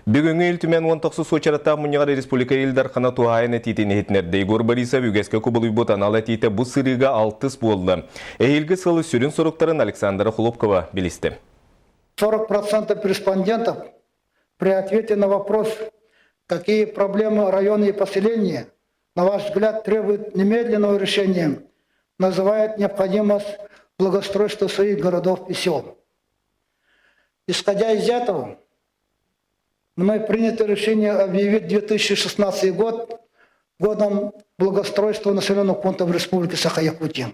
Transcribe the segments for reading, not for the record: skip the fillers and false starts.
Бүгүҥҥү Ил Түмэн 19 уочараттаах мунньаҕар республика Ил Дархана туһаайан этиитин иһитиннэрдэ. Егор Борисов үгэскэ кубулуйбут анал этиитэ бу сырыыга алтыс буолла. Эһиилги сыл сүрүн соруктарын Александра Хлопкова билистэ. 40% респондентов при ответе на вопрос, какие проблемы района и поселения, на ваш взгляд, требуют немедленного решения, называют необходимость благоустройства своих городов и сел. Исходя из этого, мной принято решение объявить 2016 год годом благоустройства населенных пунктов Республики Саха-Якутия.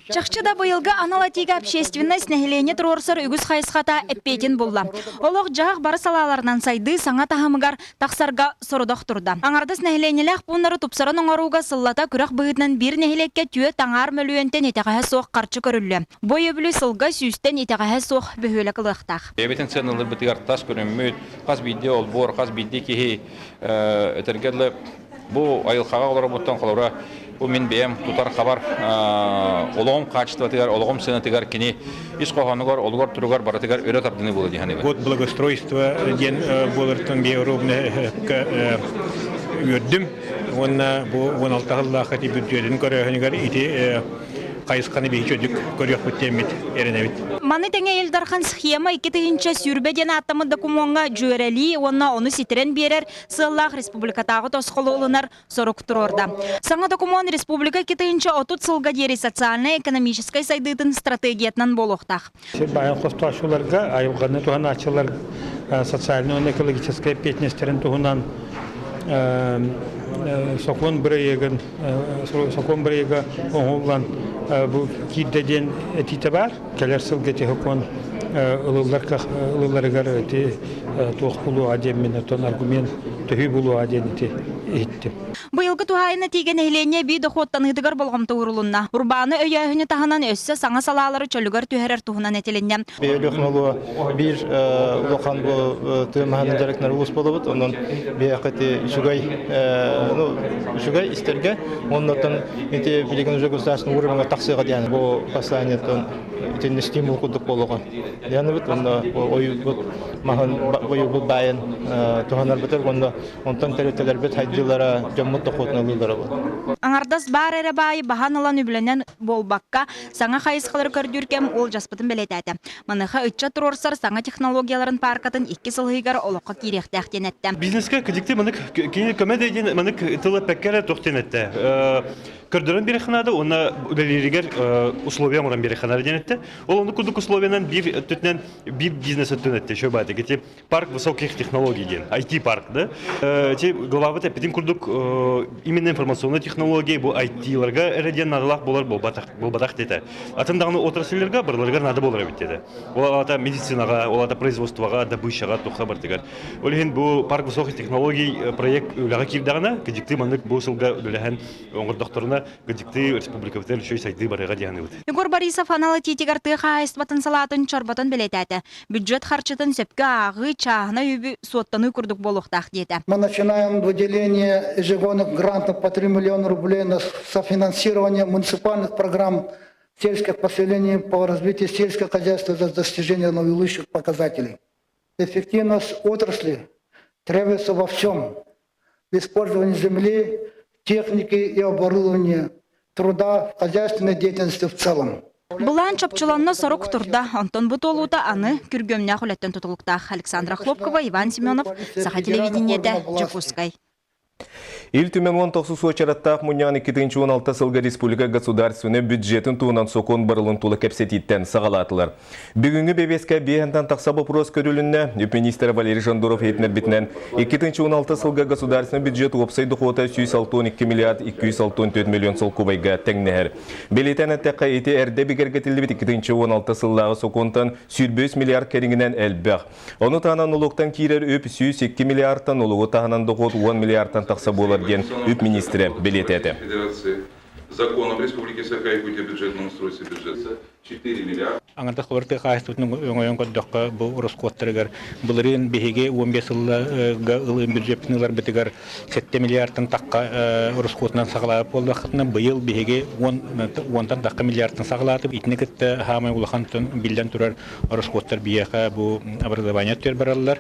Чахчы да быйылгы анал этиигэ общественность нэһилиэнньэ туруорсар үгүс хайысхата эппиэтин булла. Олох-дьаһах бары салааларынан сайдыы саҥа таһымыгар тахсарга сорудах турда. Аҥардас нэһилиэнньэлээх пууннары тупсаран оҥорууга сыллата күрэх быһыытынан биир нэһилиэккэ түөрт аҥаар мөлүйүөнтэн итэҕэһэ суох харчы көрүллүө. Бу өйөбүлү сылга сүүстэн итэҕэһэ суох бөһүөлэк ылыахтаах. Бэйэбитин сыаналыырбытыгар тас көрүҥмүт, хас биирдии олбуор, хас биирдии киһи этэргэ дылы бу айылҕаҕа олоробуттан холобура бу мин бэйэм тутар-хабар олоҕум хаачыстыбатыгар, олоҕум сыанатыгар кини ис хоһоонугар, олугар туругар барытыгар өрө тардыныы буолуо дии саныыбын. Год благоустройства диэн буолартан биоробный үөрдүм уонна бу 16 сыллаах ити бүддьүөтүн көрөөһүнүгэр ити хайысханы биһи чөдүк көрүөхпүт диэммит эрэнэбит. Маны тэҥэ Ил Дархан схема 2020 диэн ааттаммыт докумуоҥҥа дьүөрэлии уонна ону ситэрэн биэрэр сыаллаах республикатааҕы тосхолу ылынар сорук туруорда. Саҥа докумуон республика 2030 сылга диэри социальнай-экономическай сайдыытын стратегиятынан буолуохтаах. Сир баайын хостооччуларга, айылҕаны туһанааччылар социальнай уонна экологическай эппиэтинэстэрин туһунан сокуон бырайыагын сокуон бырайыага оҥоһуллан бу киирдэ диэн этиитэ баар. Кэлэр сылга ити сокуон ылыллар ылылларыгар ити туох булуоҕа диэммин оттон аргумент төһүү булуоҕа диэн ити иһиттим. Быйылгы туһаайын этиигэ нэһилиэнньэ эбии дохуоттаныытыгар болҕомто уурулунна. Урбааны өйөөһүнү таһынан өссө саҥа салаалары чөлүгэр түһэрэр туһунан этилиннэ. Өлүөхүмэ биир улахан бу тыа маһынан дьарыктанар улуус буолабыт. Онон биһиэхэ ити үчүгэй ну үчүгэй истэргэ оннотон ити билигин уже государственный уровеньга тахсыаҕа диэн бу посланиетын итиннэ стимул курдук буолуоҕа. Дианыбыт онно ойуурбут маһын ойуурбут баайын туһанарбытыгар уонна Онтон тэрилтэлэрбит хайдыылара, дьоммут дохуотун ылыылара буолар. Аҥардас баар эрэ баайы баһан ылан үбүлэнэн буолбакка, саҥа хайысхалары көрдүүр кэм уолдьаспытын бэлиэтээтэ. Маныаха ыччат туруорсар саҥа технологияларын пааркатын икки сыл иһигэр олоххо киириэхтээх диэн эттэ. Бизнескэ кыдьыкты манык кини көмө да диэн манык тыл эппэккэ эрэ туох диэн эттэ. Көрдөрөн биэриэххэ наада уонна үлэлииригэр условия оҥорон биэриэххэ наада диэн эттэ. Ол оннук курдук условиянан биир өттүнэн биир бизнес өттүн эттэ. Еще баатык ити парк высоких технологий диэн, IT-парк, да? Эти главабыт эппитин курдук именно информационная технология бу IT-ларга эрэ диэн наадалаах буолар буолбатах диэтэ. Атын даҕаны отрасльларга барыларыгар наада буолар эбит диэтэ. Ол аата медицинаҕа, ол аата производствоҕа, добычаҕа, туохха барытыгар. Ол иһин бу парк высоких технологий проект үлэҕэ киирдэҕинэ, кыдьыктыы маннык бу сылга үлэлэһэн оҥордохторуна Кырдьыктыы республикабытыгар үчүгэй сайдыы барыаҕа дии саныыбыт. Егор Борисов анал этиитигэр тыа хаһаайыстыбатын салаатын чорботон бэлиэтээтэ. Бюджет харчытын сөпкө ааҕыы, чааһынай үбү суоттаныы курдук буолуохтаах диэтэ. Мы начинаем выделение ежегодных грантов по 3 миллиона рублей на софинансирование муниципальных программ сельских поселений по развитию сельского хозяйства за достижение наилучших показателей. Эффективность отрасли требуется во всем. В использовании земли, техники и оборудования, труда в хозяйственной деятельности в целом. Былаан чопчуланна сорук турда. Онтон бу туолуута аны күргүөмнээх үлэттэн тутулуктаах. Александра Хлопкова, Иван Семенов, Саха телевидениетэ, Дьокуускай. Ил Түмэн 19 уочараттаах мунньаҕын 2016 сылга республика государственнай бюджетын туһунан сокуон барылын тула кэпсэтииттэн саҕалаатылар. Бүгүҥҥү бэбиэскэ биэһэнтэн тахса боппуруос көрүлүннэ. Үп министрэ Валерий Жондоров иһитиннэрбитинэн, 2016 сылга государственнай бюджет уопсай дохуота 162 миллиард 264 миллион солкуобайга тэҥнэһэр. Бэлиэтээн эттэххэ, ити эрдэ бигэргэтиллибит 2016 сыллааҕы сокуонтан 105 миллиард кэриҥинэн элбэх. Ону таһынан нолуоктан киирэр үп 102 миллиардтан нолуогу таһынан дохуот 10 миллиардтан тахса буолар диэн үп министрэ бэлиэтээтэ. Законом Республики Саха-Якутия бюджетном устройстве бюджета 4 миллиарда. Аҥардас холобур хаһаайыстыбатын өҥөйөн көрдөххө, бу ороскуоттарыгар былырыын биһиги 15 сылга ылын бюджеппитин ыларбытыгар 7 миллиардтан тахха ороскуотунан саҕалаабыт буоллаххытына, быйыл биһиги 10-тан тахха миллиардтан саҕалаатыбыт. Итини кытта хаамай улахан биллэн турар ороскуоттар биһиэхэ бу образование өттүгэр бараллар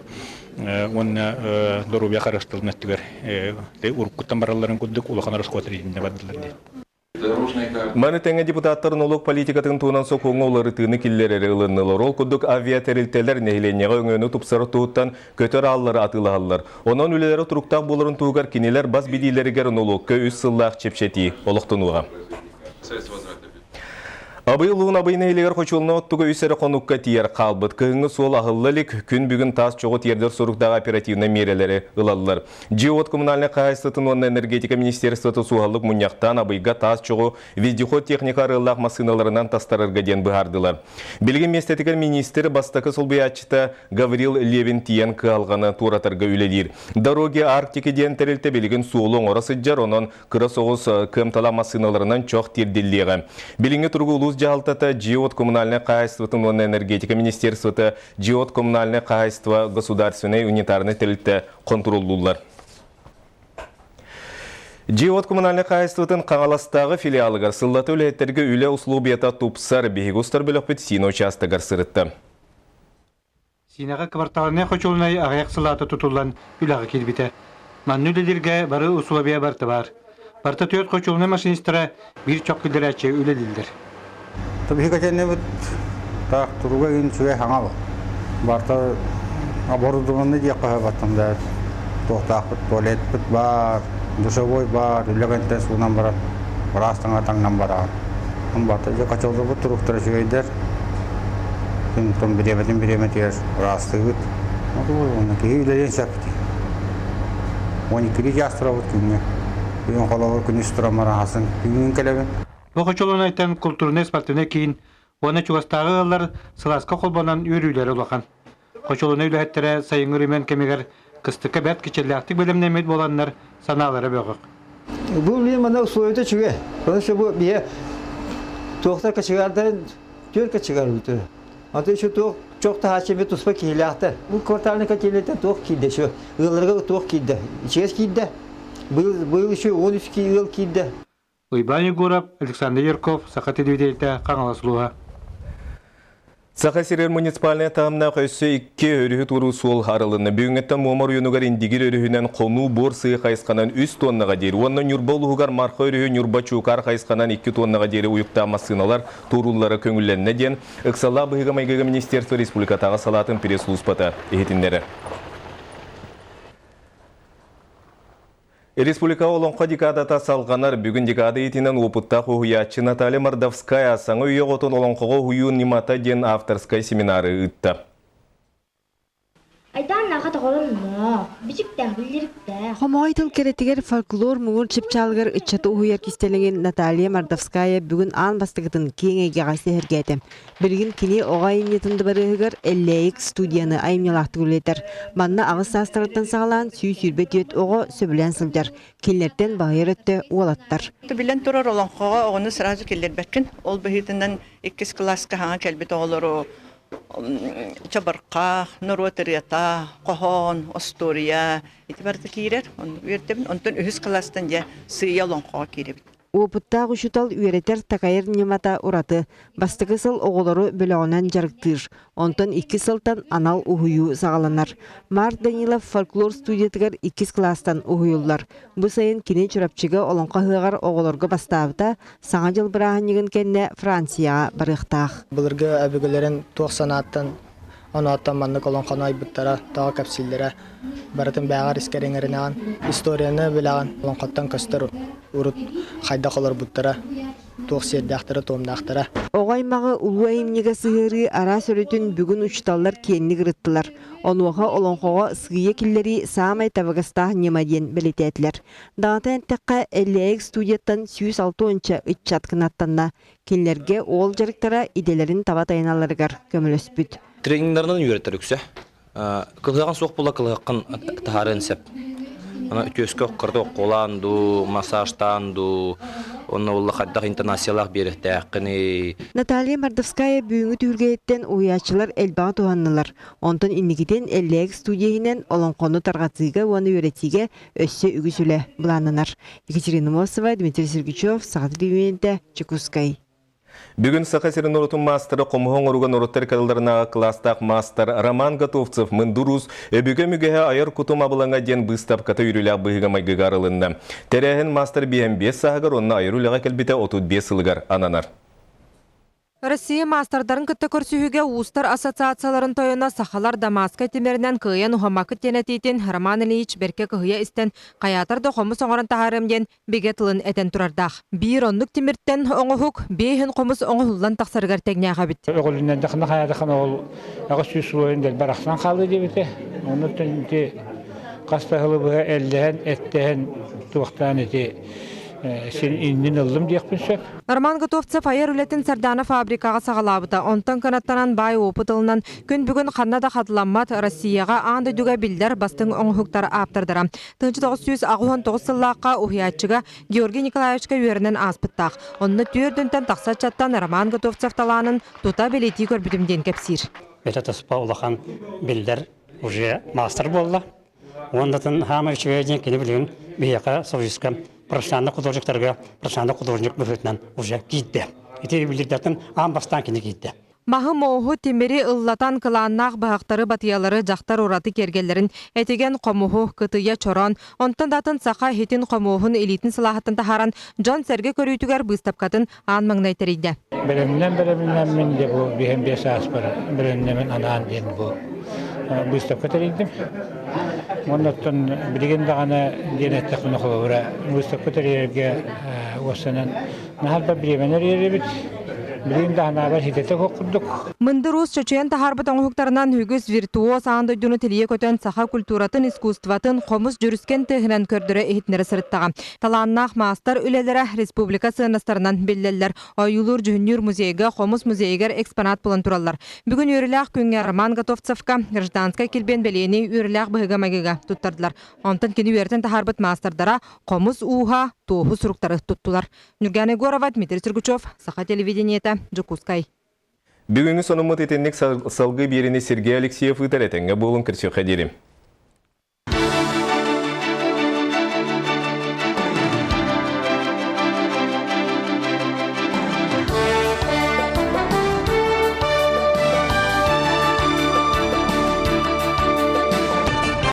уонна доруобуйа харыстабылын өттүгэр уруккуттан баралларын курдук улахан ороскуоттар итиннэ бардылар диэн. Маны тэҥэ депутаттар нолуок политикатын туһунан сокуоҥҥа уларытыыны киллэрэри ылыннылар. Ол курдук авиатэрилтэлэр нэһилиэнньэҕэ өҥөнү тупсарар туһуттан көтөр ааллары атыылаһаллар. Онон үлэлэрэ туруктаах буоларын туһугар кинилэр бас билиилэригэр нолуокка үс сыллаах чэпчэтии олохтонуоҕа. Абый улуун Абый нэһилиэгэр хочуолуна оттуга үс эрэ хонукка тиийэр хаалбыт. Кыһыҥҥы суол аһылла илик, күн бүгүн таас чоҕу тиэрдэр соруктаах оперативнай миэрэлэри ылаллар. Дьиэ-уот коммунальнай хаһаайыстыбатын уонна энергетика министерствота суһаллык мунньахтаан Абыйга таас чоҕу вездеход техника арыаллаах массыыналарынан тастарарга диэн быһаардылар. Билигин миэстэтигэр министр бастакы солбуйааччыта Гаврил Левин тиийэн кыһалҕаны туоратарга үлэлиир. Дороги Арктики диэн тэрилтэ билигин суолу оҥоро сылдьар, онон кыра соҕус кыамталаах массыыналарынан чох тиэрдиллиэҕэ. Билиҥҥи туругу улуус дьаһалтата Дьиэ-уот коммунальнай хаһаайыстыбатын уонна энергетика министерствота Дьиэ-уот коммунальнай хаһаайыстыба государственнай унитарнай тэрилтэ хонтуруоллууллар. Дьиэ-уот коммунальнай хаһаайыстыбатын Хаҥаластааҕы филиалыгар сыллата үлэһиттэргэ үлэ условията тупсар. Биһиги устар бөлөхпүт Сиинэ учаастагар сырытта. Сиинэҕэ кыбартаалынай хочуолунай аҕыйах сылаата тутуллан үлэҕэ киирбитэ. Манна үлэлииргэ бары усулуобуйа барыта баар. Барыта түөрт хочуолунай машинистара биир чох киллэрээччи үлэлииллэр. Биһиги таах туруга күн үчүгэй хаҥа бу. Барыта оборудованный диэххэ сөп да туохтаахпыт туалетпыт баар, душевой баар, үлэ кэнтэн суунан баран, ыраас таҥа таҥнан бараҕын. Барыта дьэ хочоллорбут туруктара үчүгэйдэр. Күн бириэмэтин бириэмэтигэр ыраастыыбыт. Киһи үлэлиэн сөп дии. 12 чаас турабыт күҥҥэ. Бүгүн холобур күнүс туран баран күнүн кэлэбин. Бу хочолунайтан культурнай-спортивнай киин уонна чугастааҕы ыаллар сылааска холбонон үөрүүлэрэ улахан. Хочолунай үлэһиттэрэ сайыҥҥы үрүмэн кэмигэр кыстыкка бэрт кичэллээхтик бэлэмнэммит буоланнар санаалара бөҕөх. Бу билим мана условията үчүгэй. Потому что бу бие туохтар кочегардарын түөр кочегар бүтүр. Аты еще туох чох таһааччы бит туспа киһилээхтэр. Бу квартальный котельныйтан туох киирдэ еще ыалларга туох киирдэ. Ичигэс киирдэ. Быйыл быйыл еще 13 ыал киирдэ. Уйбаан Егоров, Александр Ярков, Саха телевидениетэ, Хаҥалас улууһа. Саха сиригэр муниципальнай таһымнаах өссө икки өрүһү туоруу суол арылынна. Бүгүҥҥүттэн Муома оройуонугар Индигир өрүһүнэн Хонуу буор сыһыы хайысханан үс тоннаҕа диэри уонна Ньурба улууһугар Марха өрүһү Ньурба Чуукаар хайысханан икки тоннаҕа диэри уйуктаах массыыналар туорууллара көҥүллэннэ диэн ыксаллаах быһыыга-майгыга министерство республикатааҕы салаатын пресс-службата иһитиннэрэр. Республика Олоҥхо декадата салҕанар. Бүгүн декада иитинэн уопуттаах уһуйааччы Наталья Мордовская саҥа үйэ оҕотун олоҥхоҕо уһуйуу ньымата диэн авторскай семинары ыытта. Хомоҕой тыл кэрэтигэр фольклор муҥур чыпчаалыгар ыччаты уһуйар кистэлэҥин Наталья Мордовская бүгүн аан бастакытын киэҥ эйгэҕэ сэһэргээтэ. Билигин кини оҕо айымньытын дыбарыаһыгар Эллээйик студияны айымньылаахтык үлэлэтэр. Манна аҕыс саастарыттан саҕалаан 124 оҕо сөбүлээн сылдьар. Кинилэртэн баһыйар өттө уолаттар. Билэн турар олоҥхоҕо оҕону сразу киллэрбэккин. Ол быһыытынан иккис кылааска хаҥа кэлбит оҕолору чабырҕах, норуот ырыата, хоһоон, остуоруйа ити барыта киирэр. Оннук үөрдэбин. Онтон үһүс кылаастан дьэ сыыйа олоҥхоҕо киирэбит. Уопуттаах учуутал үөрэтэр-такайар ньымата ураты. Бастакы сыл оҕолору бөлөҕүнэн дьарыктыыр, онтон икки сылтан анал уһуйуу саҕаланар. Марк Данилов фольклор студиятыгар иккис кылаастан уһуйуллар. Бу сайын кини Чурапчыга Олоҥхо ыһыаҕар оҕолорго бастаабыта, Саҥа дьыл бырааһынньыгын кэннэ Францияҕа барыахтаах. Былыргы өбүгэлэрин туох санааттан оноттон маннык олоҥхону айбыттара, тоҕо кэпсииллэрэ барытын бээҕэр искэр иҥэринэҕин, историяны билэҕин, олоҥхоттон көстөр урут хайдах олорбуттара, туох сиэрдээхтэрэ-туомнаахтара. Оҕо аймаҕы улуу айымньыга сыһыарыы араас өрүтүн бүгүн учууталлар киэҥник ырыттылар. Онуоха олоҥхоҕо сыыйа киллэрии саамай табыгастаах ньыма диэн бэлиэтээтилэр. Даҕатан эттэххэ, Эллээйик студияттан 160 ыччат кынаттанна. Кинилэргэ уол дьарыктара идэлэрин таба тайаналларыгар көмөлөспүт. Тренингларынан үөрэтэр үксэ. Кылыһаҕын суох буола кылыһаххын таһаарыан сөп. Аны үтүөскэ оккорто оккулаан дуу, массажтаан дуу, Онно буолла хайдах интонациялаах биэрэхтээххиний. Наталья Мордовская бүгүҥҥү түһүлгэһиттэн уһуйааччылар элбэҕи туһаннылар. Онтон инникитин Эллээг студия иһинэн олоҥхону тарҕатыыга уонна үөрэтиигэ өссө үгүс үлэ былааннанар. Екатерина Мосова, Дмитрий Сергучев, Саха телевидениетэ, Дьокуускай. Бүгүн Саха сирин норуотун маастара хомуһу оҥорууга норуоттар кыраларынааҕы кылаастаах маастар Роман Готовцев Мындыр Уус өбүгэ мүгэһэ айар кутум абылаҥа диэн быыстапката үөрүүлээх быһыыга-майгыга арылынна. Тэрээһин маастар 55 сааһыгар уонна айар үлэҕэ кэлбитэ 35 сылыгар ананар. Россия маастардарын кытта көрсүһүүгэ уустар ассоциацияларын тойоно сахалар Дамасскай тимиринэн кыайан уһаммаккыт диэн этиитин Роман Ильич бэркэ кыһыйа истэн, хайаатар да хомус оҥорон таһаарыам диэн бигэ тылын этэн турардаах. Биир оннук тимиртэн оҥоһук биэһин хомус оҥоһуллан тахсарыгар тэҥнээх эбит. Өҕүлүнэн дахына хайаатахына ол 800 сылын дэлбэр ахсан хаалыы диэбитэ. Оннуттан ити хас да сылы быһа эллэһэн, эттэһэн туохтаан ити син иннин ыллым диэхпин сөп. Роман Готовцев айар үлэтин Сардаана фабрикаҕа саҕалаабыта. Онтон кынаттанан баай опыт ылынан күн бүгүн ханна да хатыламмат Россияҕа аан дойдуга биллэр бастыҥ оҥоһуктар ааптардара. 1989 сыллаахха уһуйааччыга Георгий Николаевичка үөрэнэн ааспыттаах. Онно түөрдүнтэн тахса ыччаттан Роман Готовцев талаанын тута бэлиэтии көрбүтүм диэн кэпсиир. Это туспа улахан биллэр уже маастар буолла. Уоннатын хаама үчүгэй диэн кини билигин биһиэхэ Союзка профессиональный художниктарга профессиональный художник быһыытынан уже киирдэ. Ити билирдэтин аан бастаан кини киирдэ. Маһы-мооһу, тимири ыллатан кылааннаах баһахтары батыйалары дьахтар ураты киэргэллэрин этигэн хомуһу, кытыйа чороон, онтон да атын саха иһитин хомуоһун илиитин сылааһыттан таһааран дьон-сэргэ көрүүтүгэр быыстапкатын аан маҥнай тэрийдэ. Бэлэмнэн бэлэмнэммин дьэ бу биһэн биэс ааспар бэлэмнэмин анаан диэн бу быыстапка тэрийдим. Оннуттан билигин даҕаны диэн эттэхпинэ холобура быыстапка тэрийэргэ уостанан Наһаа бириэмэни эриэрибит. Билигин да анаабар ситэтэ суох курдук. Мындыр уус чочуйан таһаарбыт оҥоһуктарынан үгүс виртуоз аан дойдуну тилийэ көтөн саха культуратын, искусствотын хомус дьүрүскэн тыаһынан көрдөрө-иһитиннэрэ сырыттаҕа. Талааннаах маастар үлэлэрэ республика сыаннастарынан биллэллэр. Ойуулуур-дьүһүннүүр музейга, хомус музейыгар экспонат буолан тураллар. Бүгүн үөрүүлээх күҥҥэ Роман Готовцевка гражданскай килбиэн бэлиэни үөрүүлээх быһыыга-майгыга туттардылар. Онтон кини үөрэтэн таһаарбыт маастардара хомус ууһа, туоһу суруктары туттулар. Нюргана Егорова, Дмитрий Сергучев, Саха телевидениета, Дьокуускай. Бүгүҥҥү сонуммут итинник салгыы биэриини Сергей Алексеев ыытар этэҥҥэ буолун көрсүөххэ диэри.